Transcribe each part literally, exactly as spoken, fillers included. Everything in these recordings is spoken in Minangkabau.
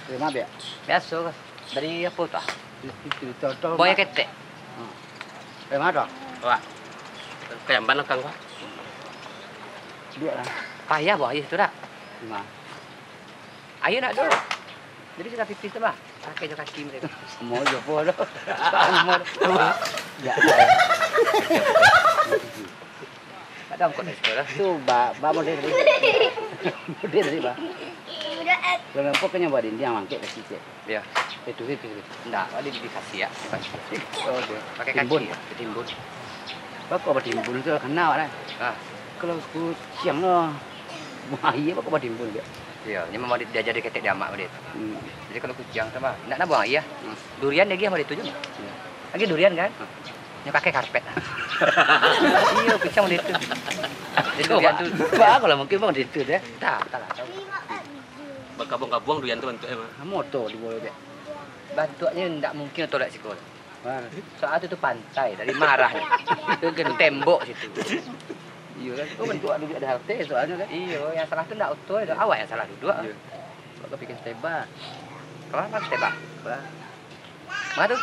Dari ma, Biak? Biaso ko. Dari apo tu, ah? Itu, itu, itu, Buaya Mak. Ketek. Hmm. Dari ma tu? Wah. Kayamban lakang ko. Duduak lah. Payah buaya tu dak? Dari ma? Aia ndak ado. Jadi sudah pipis tu, bah. Pakai jo kaki mereka. Samo jo po tu. Samo tu. Ya. Kadang kau dah sekolah. Tu, ba, ba model tadi. Model tadi, ba. Kalau nampak kan yang buat dinding, yang mangkek kasi cek. Ya. Eh, tu, tu, tu. Ndak, ada di kasi ya. Oh, tu. Pakai kaki. Timbun. Ya, timbun. Bako batimbun tu, kena awak dah. Ah. Kalau kuciang lo, buang aia bako batimbun dia. Iya, ini memang di-, diajar di ketek di amak dia tu. Hmm. Jadi kalau kuciang tu mah, ndak nak buang aia. Hmm. Durian dia gih sama dia tu je. Iya. Lagi durian kan? Hmm. Nyo pakai karpet. Iya, kuciang model itu. Jadi durian tu. Ba, kalau mungkin bang model itu deh. Tak, tak lah, tahu. Bakabuang-kabuang durian tu bantuaknyo mah. Motor di bawah dek. Bantuaknyo ndak mungkin oto lewat siko. Soal tu, tu pantai, dari marah ni. Itu kan tembok situ. Iya kan? Oh, bantuak duduak di halte soalnyo kan? Iya, yang salah tu ndak oto, itu awak yang salah duduak. Iya. Awak pikir seteba. Kawan apa seteba? Bah. Mana tu?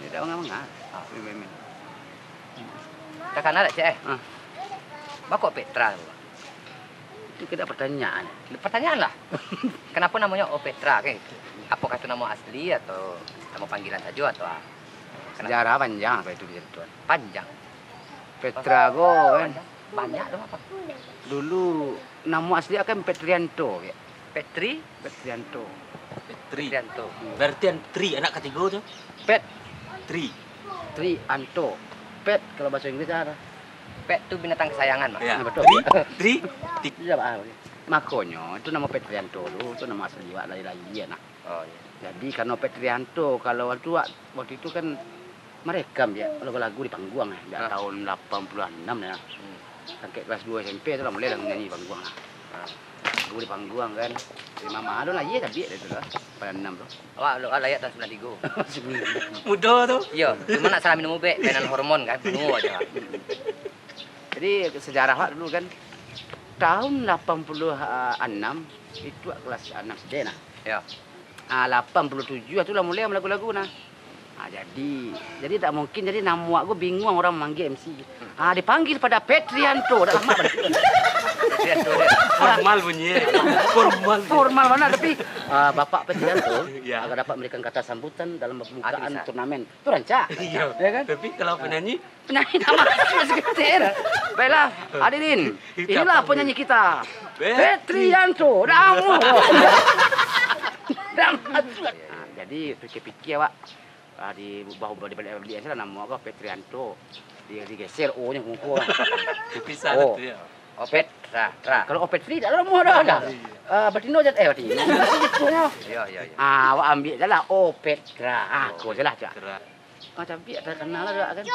Dia dah mangah-mangah. Ah. Main-main. Takana dak, Cek, eh? Ah. Bako Petra tu. Itu kena pertanyaan. Pertanyaan lah. Kenapa namanya Opetra, kan? Apakah itu nama asli atau nama panggilan saja atau, ah, kenapa? Sejarah panjang apa itu diceritakan. Panjang. Petra ko, kan? Panjang. Banyak tu apa? Dulu nama asli kan Petrianto, ya. Petri? Petrianto. Petri. Petrianto. Berarti an-, tri, anak katigo tu? Pet. Tri. Tri Anto. Pet, kalau bahasa Inggris apa? Pet tu binatang kesayangan, Mak. Ya. Ah, betul. Tri, tri, ti- Iya, Pak. Makonyo, itu nama Petrianto tu, itu nama asli wak lahia-lahia nak. Oh, iya. Jadi, karena Petrianto, kalau waktu, waktu itu kan merekam dia lagu-lagu di panggung, eh, dah tahun lapan puluh enam ya. Hmm. Sampai kelas dua S M P tu lah mulai lah nyanyi panggung lah. Ah. Lagu di panggung kan. Di mama tu lah, iya, tapi dia tu lah. Lapan enam tu. Awak, awak lahia tahun sembilan tiga. Mudo tu. Iya, cuma nak salah minum ubek, mainan hormon kan, penuh aja. Jadi, sejarah awak dulu kan, tahun lapan puluh enam, itu awak kelas enam S D nah. Ya. Ah, lapan puluh tujuh tu lah mulai lagu-lagu nah. Ah, jadi, jadi tak mungkin, jadi namo awak ko bingung orang manggil M C. Ah, dipanggil pada Petrianto, dak lamo. Petrianto dia. Formal bunyi. Formal. Formal mana, tapi, ah, Bapak Petrianto, ya, agar dapat memberikan kata sambutan dalam pembukaan turnamen. Itu rancak. Iya. Ya kan? Tapi kalau penyanyi? Penyanyi tak masuk seketir. Baiklah, hadirin. Inilah penyanyi kita. Petrianto. Dah amuah. Dah masuk. Nah, jadi pikir-pikir awak, ah, di bawah, di balik, balik, namo awak Petrianto. Di, digeser O-nyo muko. Pisah tu ya. Oh, Petra, Tra. Kalau Opetri tak lamo dah. Iya. Ah, batino je, eh, batino. Iya, iya, iya. Ah, awak ambiak je lah, Opetra. Ah, ko je lah, cak. Petra. Ah, cabiak terkenal lah, kan?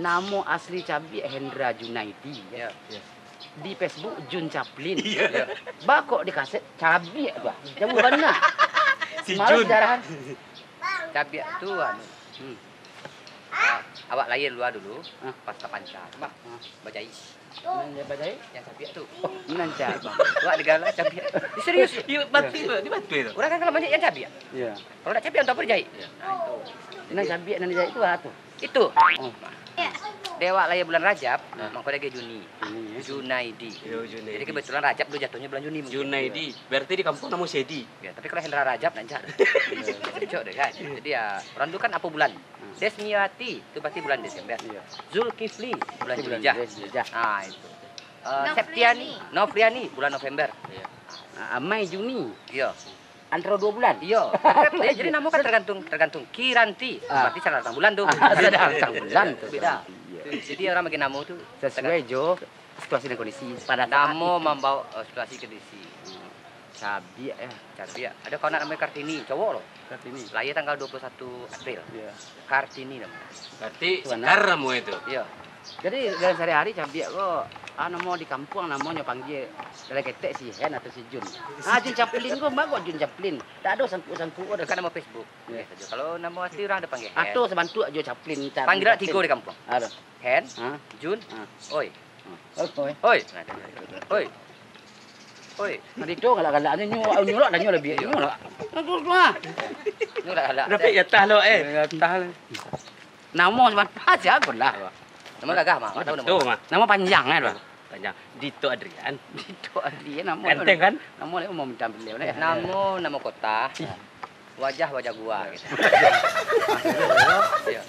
Namo asli cabiak Hendra Junaidi, ya. Iya. Di Facebook, Jun Chaplin. Iya. Bako di kaset, cabiak tu, ah. Jauah bana. Si Malah Jun. Sejarah. Cabiak tu, anu. Hmm. Ah, awak lahia lua dulu, ah, pas tapanca tu, bah. Ah. Bajaik. Nan dia bajaik? Yang cabiak tu. Oh, nan cabiak. Awak digalo cabiak. Serius? Iya, batua tu. Dia batua tu. Urang kan kalau manjaik yang cabiak. Iya. Kalau ndak cabiak, antah apo dijaik. Iya. Nah, itu. Nan cabiak, nan dijaik tu apo tu? Itu. Oh. Dek awak lahia bulan Rajab, nah, mangko dek Juni. Juni, ya. Junaidi. Yo, Junaidi. Jadi kebetulan Rajab tu jatuhnyo bulan Juni mungkin. Junaidi. Berarti di kampuang namo Sedi. Ya, tapi kalau Hendra Rajab, ndak cocok. Ndak cocok deh, kan. Jadi ya, urang tu kan apo bulan? Hmm. Desmiati, itu pasti bulan Desember. Iya. Zulkifli, bulan Itu bulan Julijah. Julijah. Ah, itu. Eh, Nofriani. Septiani, Nofriani, bulan November. Iya. Ah, Amai Juni. Iya. Antara dua bulan. Iya. Jadi, jadi namo kan tergantung, tergantung. Kiranti, ah, berarti salah datang bulan tu. Ah, salah datang bulan tu. Beda. Iya. Jadi, orang bagi namo tu sesuai jo situasi dan kondisi pada saat itu. Namo mambawa, eh, situasi kondisi. Cabiak, ya. Cabiak. Ada kawan namonyo Kartini, cowok loh. Kartini. Lahir tanggal dua puluh satu April. Iya. Kartini namonyo. Berarti Sekar namo itu. Iya. Jadi, dalam sehari-hari cabiak ko, ah, namo di kampuang namonyo panggia dalam ketek si Hen atau si Jun. Ah, Jun Chaplin ko, baa kok Jun Chaplin? Tak ada sangkut-sangkut ko. Dekat nama Facebook. Iya. Biasa je. Kalau nama asli orang ada panggil Hen. Atau sebantuk jo Chaplin, Chaplin, Panggilan Chaplin. Tiga di kampuang. Ada. Hen, ah, Jun, ah, Oi. Ah. Oi. Oi. Nah, oi. Oi. Nah, Dito galak-galak nyo, nyo, nyo lah, nyo lah biak nyo lah. Nah, tu, tu lah. Nyo galak-galak. Dapek jatah lo, eh. Jatah lah. Namo sabanta, ah, sia ko lah. Namo gagah, mah. Awak tahu namo? Dito, mah. Namo panjang, eh, tu. Panjang. Dito Adrian. Dito Adrian, namo. Ganteng, kan? Namo lah, mau minta beliau, eh. Namo, namo kota. Wajah, wajah gua, gitu. Iyo.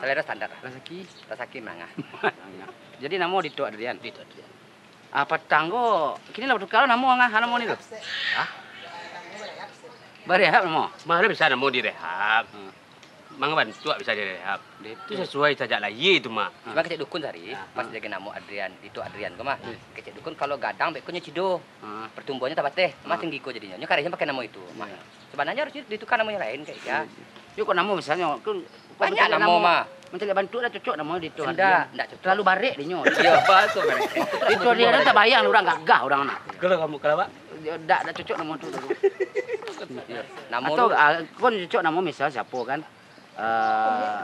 Selera standar lah. Rasaki? Rasaki menengah. Jadi, namo Dito Adrian? Dito Adrian. Ah, patang ko, kini lah batukar namo, angah, namo ni tu? Hah? Barehab namo? Mano bisa namo direhab? Hmm. Mang Bantuak bisa direhab. Itu sasuai sajak lahia tu, mah. Cuma kecek dukun sari, ah, pas ah, diagiah namo Adrian, Dito Adrian ko mah. Hmm. Kecek dukun, kalau gadang, beko nyo cido. Ah. Pertumbuhannyo tabateh, mah, ah, tinggi ko jadinyo. Nyo kareh nyo pakai namo itu, mah. Iyo. Sabananyo harus ditukar namo yang lain, Kak Ica. Iyo, iyo. Yo, kok namo misalnyo, kan, kok banyak mancaliak namo, mah. Mancaliak Bantuak dah cocok namo Dito Adrian. Ndak, ndak cocok. Terlalu barek dinyo. Iyo, bahaso barek. Dito Adrian tabayang urang gagah urang nah. Kalau kamu, kalau awak? Yo, ndak, ndak cocok namo tu dulu. Iyo. Namo atau, tu, ah, kon cocok namo misal siapo kan? Eh,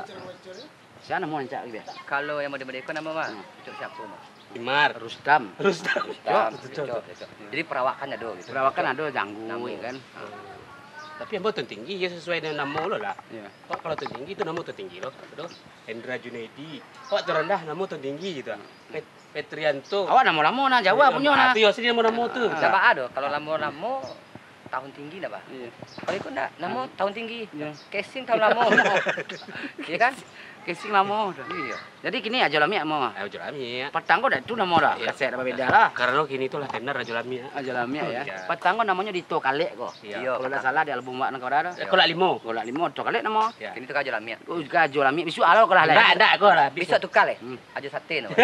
sia namo rancak lagi, Bia? Kalau yang model-model ko namo, mah? Hmm. Cocok siapo, mah? Imar. Rustam. Rustam. Rustam, cocok, cocok. Jadi perawakan ado gitu. Perawakan ado, jangguik, namo, kan? Ah. Tapi ambo Tuan Tinggi, yo sasuai dengan namo lo lah. Iyo. Awak kalau Tuan Tinggi tu namo Tuan Tinggi lo. Apo tu? Hendra Junaidi. Awak tu randah, namo Tuan Tinggi gitu. Hmm. Pet-, Petrianto. Awak namo lamo nah, Jawa punyo nah. Ah, tu yo asli namo-namo tu. Ah. Ndak baa doh, kalau lamo-lamo, tahun tinggi ndak baa. Iyo. Kalau iko ndak, namo, ah, tahun tinggi. Iyo. Casing tahun lamo. Iyo kan? Casing lamo tu. Iyo. Jadi kini Ajo Lamiak namo? Ajo Lamiak. Patang ko dak tu namo dah, iyo, kaset dak babeda lah. Karano kini tu lah tenar Ajo Lamiak. Ajo Lamiak, yo. Iyo. Patang ko namonyo Dito Kalek ko. Iyo. Iyo, kalau dak salah di album wak nan ko dah. Eh, Kolak Limo. Kolak Limo, Dito Kalek namo. Iyo. Kini tu ka Ajo Lamiak. Oh, ka Ajo Lamiak. Bisuak alo ko lah lain. Ndak, ndak ko lah. Bisuak tuka leh. Hmm. Ajo Sate namo.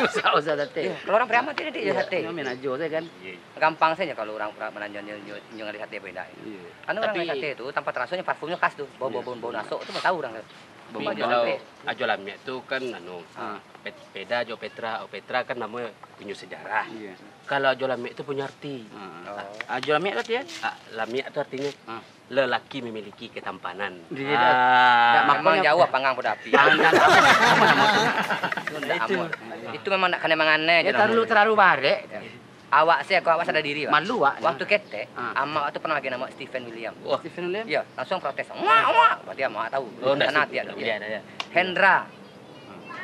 Usah, usah sate. Iyo, kalau urang Pariaman tu ado Ajo Sate. Iyo, main Ajo sajo kan. Iyo, iyo. Gampang sajo kalau urang, urang mananyo nyo, nyo, nyo ngalih sate apo indak. Iyo. Karano urang ngalih sate tu, tanpa taraso nyo parfumnyo khas tu. Bau, bau, bau, bau nasok tu mah tahu urang tu. Tapi kalau Ajo Lamiak tu kan, anu, ah, Pet-, Peda jo Petra, oh, Petra kan namo punyo sejarah. Iyo. Kalau Ajo Lamiak tu punyo arti. Ah. Oh. Ajo Lamiak tu arti, yo? Ah, Lamiak tu artinyo, ah, lelaki memiliki ketampanan. Iyo, dah. Ah. Dak, memang makonyo jauah panggang pado api. Panggang apo? Apo namo tu? Itu ndak amuah. Itu memang ndak kanai manganai. Yo, terlalu, terlalu barek. Awak se, awak sadar diri, Pak. Malu, Pak. Waktu ketek, ah, amak tu pernah lagi namo Stephen William. Wah. Stephen William? Iyo, langsung protes. Wak, wak. Berarti amak tahu. Oh, ndak. Ati, ado. Iyo, iyo. Hendra.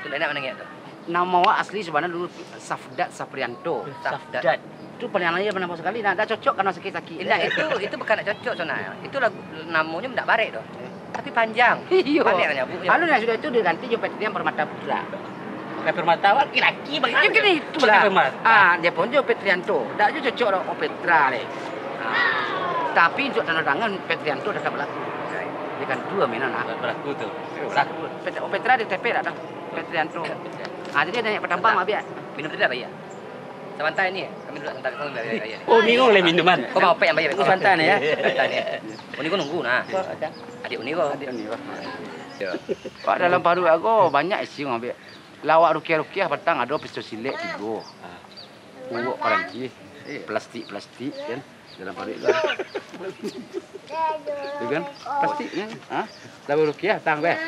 Tu ndak enak manangih tu. Namo awak asli sabananyo dulu Safdat Saprianto. Safdat. Safdat. Tu paliang lahia namo sakali, nah, ndak cocok karano sakik-sakik. Indak, itu, itu bukan ndak cocok sabananyo. Itu lagu, namonyo ndak barek doh. Tapi panjang. Iyo. Pandai lah nyabuknyo. Anu, nah, sudah itu diganti jo Petrian Permata Putra. Pakai permata, laki-laki bagi. Yo, kan itu lah. Pakai permata. Ah, dia pun jo Petrianto. Ndak jo cocok doh, oh, Petra leh. Ah. Tapi untuk tanda tangan, Petrianto tetap berlaku. Dia kan dua mainan, ah. Berlaku tu. Berlaku. Pet-, oh, Petra di T P dak ado. Petrianto. Ah, jadi naik patambang, Abia. Minum tadi dah bayar. Sabanta ni, kami duduak sabanta, kami bayar, bayar. Oh, ni lah minuman. Kau mau apa yang bayar? Kau sabanta ni, yo. Sabanta ni. Oh, ni kau nunggu nah. Adiak Uni kau. Adiak Uni kau. Yo. Pak, dalam paruik ko banyak isi ngambek. Lawak rukiah-rukiah, patang ado pisto silek tigo. Ah. Uwok paranti, plastik-plastik kan. Dalam paruik tu. Itu kan? Plastik kan? Ha? Lalu rukiah, tang beh.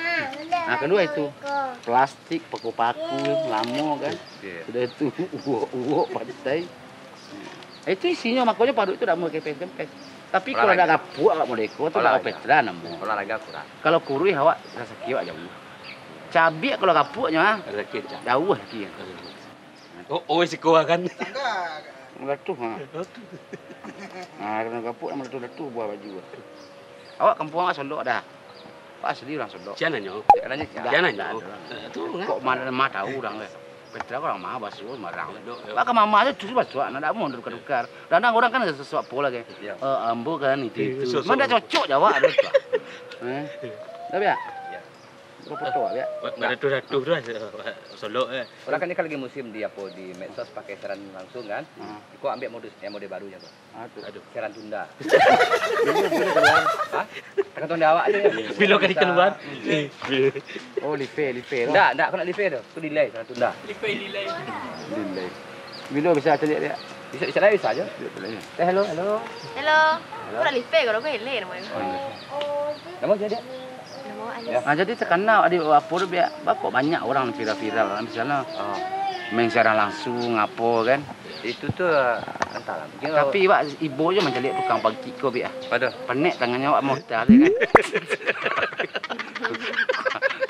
Nah, kedua itu. Plastik, paku-paku, lamo kan. Okey. Sudah itu, uwok-uwok, pantai. Itu isinyo, makonyo paruik tu dak mau kempes-kempes. Tapi kalau dak gapuak, dak mau deko, tu dak Petra namo. Olahraga kurang. Kalau kuruih awak, rasaki awak jauah. Cabiak kalau gapuaknyo, ha? Rasaki jauah. Jauah lagi. Oh, oh, siko kan. Meletuh, ha. Meletuh. Ha, karano gapuak meletuh-letuh buah baju. Awak kampuang awak Solok dah. Awak asli urang Solok. Sia nanyo. Sia nanyo, sia? Sia nanyo. Dah, dah, dah. Eh, tu, kok mah, mah tahu urang, eh. Petra urang mah baso sembarang. Dok, dok. Awak ka mama tu, tu baso, nak dak mau tukar-tukar. Kadang urang kan sesuatu apo lagi. Iyo. Eh, ambo kan itu, itu. Mah dak cocok jawab tu. Eh. Tapi yo? Iyo. Berapa tu, yo? Ba-, baratus-ratus tu lah, Solok, eh. Urang kan ni kan lagi musim di apo, di medsos pakai siaran langsung kan. Hmm. Iko ambiak modus, yang model baru nyo tu. Ah, tu. Aduh. Siaran tunda. Bilo, bilo kalua? Hah? Takah tunda awak ajo. Bilo ka dikaluaan? Oh, live, live tu. Ndak, ndak, aku nak live tu. Tu delay, siaran tunda. Live, delay. Delay. Bilo bisa caliak dia? Bisa, bisa lah, bisa ajo. Bisa caliak. Eh, hello, hello. Hello. Hello. Aku nak live kalau aku hello namanya. Oh, iyo. Nama sia, Dek? Nama Anies. Ah, jadi takana di apo tu, Biak, kok banyak urang viral-viral dalam sinan. Oh. Main siaran langsung, apo kan. Itu tu, entahlah, mungkin. Tapi awak ibo je mancaliak tukang pacik ko, Bik, ah. Apo tu? Panek tangannyo awak mortal je kan.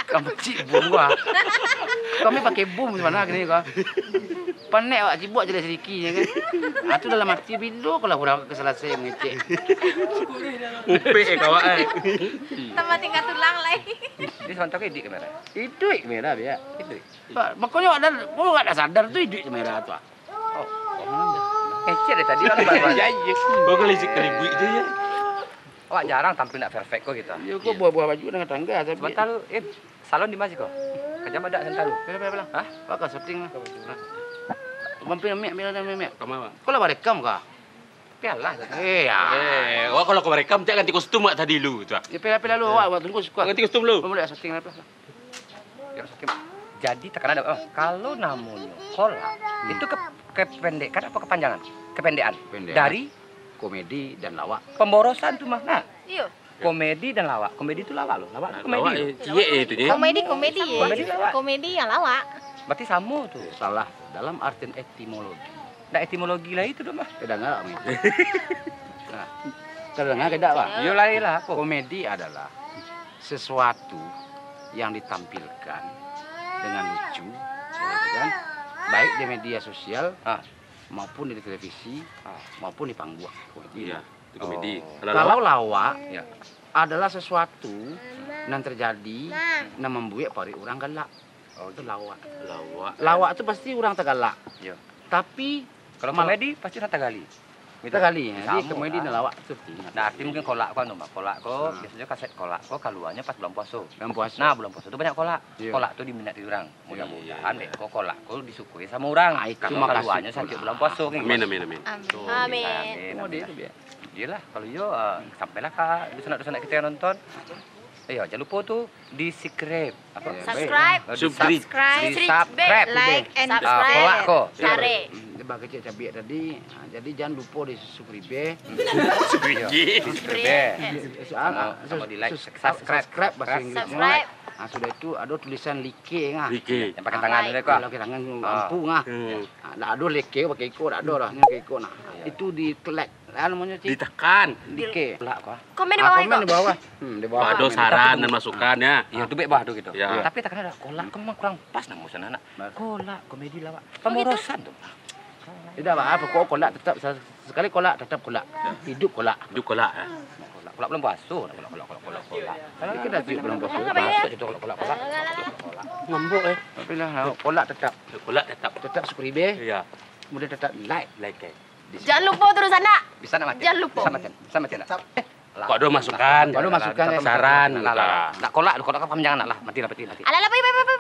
Tukang pacik bom ko, ah. Kami pakai bom sabana kini ko. Panek awak cibok je lah sadikit je kan. Ah, tu dalam ati bilo ko lah urang ka salasai mangecek. Upek eh kawak eh. Tambah tinggal tulang lai. Jadi samantaro ko iduik kamera? Iduik kamera, Bik. Iduik. Ba-, makonyo awak dah, awak dah sadar tu iduik kamera tu, ah. Oh, oh. Ngecek dari tadi lalu baru. Ya, iya. Kau kali si keribuik je, ya. Awak jarang tampil nak perfect ko gitu. Iya, kau buah-buah baju dengan tangga, tapi sabanta lu, eh, salon di ma siko? Kajam adak sabanta lu. Pila, pila, pila. Hah? Awak ka syuting lah. Mampir mic, mic, mic, mic. Kau lah barekam kah? Pialah. Eh, ya. Eh, awak kalau kau barekam, cak ganti kostum awak tadi lu tu, ah. Ya, pila, pila lu, awak, awak tunggu siko. Ganti kostum lu. Boleh syuting lah, pila. Jadi takana ado, oh, kalau namonyo kolak, itu ke-, kependekan apa kepanjangan? Kependekan. Kependekan. Dari? Komedi dan lawak. Pemborosan tu mah. Nah. Iyo. Komedi dan lawak. Komedi tu lawak loh. Lawak tu komedi loh. Lawak, eh, ciek eh tu je. Komedi, komedi, ya. Komedi lawak. Komedi yang lawak. Berarti samo tu. Salah dalam artian etimologi. Ndak etimologi lah itu doh mah. Kadanga lah, Min. Nah, kadanga kada, Pak? Iyo lah, iyolah, apo? Komedi adalah sesuatu yang ditampilkan dengan lucu, ya kan? Baik di media sosial, ah, maupun di televisi, ah, maupun di panggung. Komedi. Iya, itu komedi. Oh. Kalau lawak, kalau lawak, iya, adalah sesuatu nan terjadi, nan mambuek paruik urang galak. Oh, itu lawak. Lawak. Lawak tu pasti urang tagalak. Iya. Tapi kalau mal- komedi pasti urang tagali. Gitu. Tagali, ya. Jadi komedi dan lawak tu. Nah, arti mungkin kolak ko anu mah. Kolak ko, biasonyo kaset kolak ko kaluanyo pas bulan puaso. Bulan puaso. Nah, bulan puaso tu banyak kolak. Iya. Kolak tu diminati urang. Mudah-mudahan beko kolak ko disukui samo urang. Ah, itu mah kaluanyo satiok bulan puaso kan. Amin, amin, amin. Amin. Amin. Iyolah, kalau iyo, eh, sampailah ka dunsanak-dunsanak kito yang nonton. Iyo, jan lupo tu di-subscribe. Apo? Subscribe. Eh, di-sub-, subscribe, di-subscribe, like and subscribe. Ah, kolak ko. Tarik. Hmm, dia bakecek cabiak tadi. Ha, jadi jan lupo di-subscribe. Subscribe. Iyo, di-subscribe. Samo, samo di-like, subscribe. Subscribe bahasa Inggrisnyo. Subscribe. Ha, sudah itu ado tulisan like, ah. Like. Yang pakai tangan tu, kok. Kalau pakai tangan, lampu, ah. Hmm. Ha, ndak ado like pakai iko, ndak ado lah, pakai iko nah. Itu di-like. Lah, namonyo, Cik? Ditekan. Di-like. Lah, kok. Komen di bawah iko. Komen di bawah. Hmm, di bawah. Ado saran dan masukan, ya. Iyo, tu bek bah tu gitu. Ya. Tapi takana ado kolak, kok memang kurang pas namo sanak. Kolak, komedi, lawak. Pemborosan tu. Tidak apa-apa, kok kolak tetap sa-, sekali kolak tetap kolak. Ya. Hidup kolak. Hidup kolak, ya. Kolak, kolak bulan puaso, kolak, kolak, kolak, kolak, kolak. Ini kita hidup bulan puaso. Masuk situ kolak, kolak, kolak. Ngambek, eh. Tapi lah, kolak tetap. Kolak tetap. Tetap subscribe. Iya. Kemudian tetap like. Like, eh. Jan lupo tu, sanak. Bisa nak mati? Jan lupo. Bisa mati. Bisa mati nak? Kok ado masukan? Kok ado masukan, saran, lah, lah, lah. Nak kolak, kolak kepanjangan nak lah. Mati lah, mati, mati. Alah, lah, pai, pai, pai,